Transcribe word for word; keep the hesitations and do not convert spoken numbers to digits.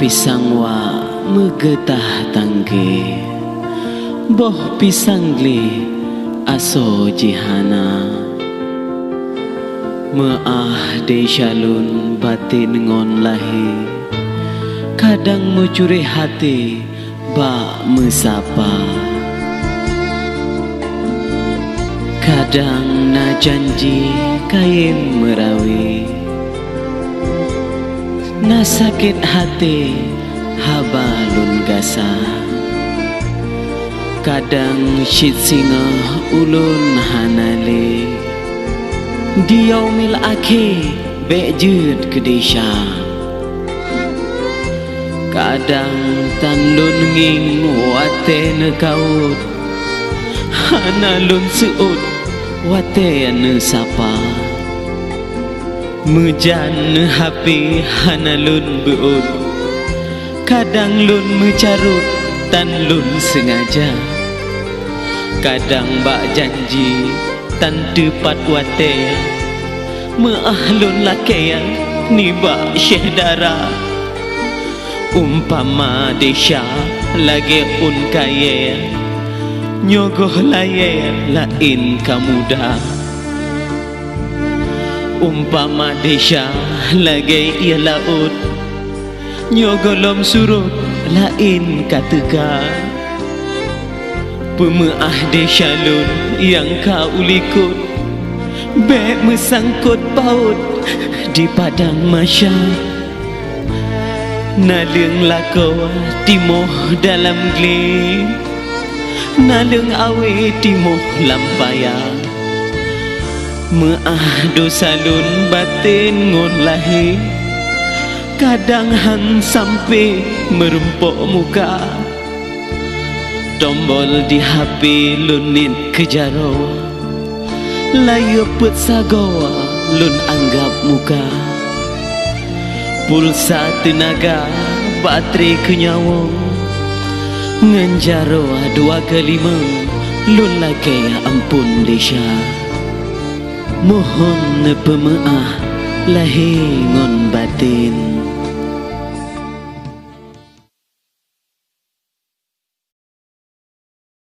Pisang wak meugeutah tangke, boh pisang gleh asoe jih hana. Meu'ah desya lôn baten ngon lahé, kadang meucureh até bak meusapa. Kadang na janji kayém meurawe, na sakét até haba lôn gasa. Kadang cit singoh ulôn hana lé, di yaumil akhé bék jeuet keu desya. Kadang tan lôn ngieng watée neukawöt, hana lôn seuôt watée neusapa. Meujan neuhapé hana lôn beuôt, kadang lôn meucarôt tan lôn seungaja. Kadang bak janji tan teupat watée, meu'ah lôn lakée nibak syedara. Umpama desya lagée ôn kayée, nyoe goh layée laén ka muda. Umpama desya lagée ié laôt, nyoe gohlom surot laén ka teuka. Peumeu'ah desya lôn nyang ka u likot, bék meusangkot paôt di padang mahsyar. Naleueng lakoe timoh dalam gleh, naleueng awe timoh lam paya. Meu'ah desya lôn baten ngon lahé, kadang han sampoe meurumpok muka. Tombol di hapé lôn niet keu jaroe, layeue peuet sagoe lôn anggab muka. Pulsa teunaga, batré keu nyawöng, ngon jaroe dua keu limöng lôn lakée amphon desya. Mohon neupeumeu'ah lahé ngon baten.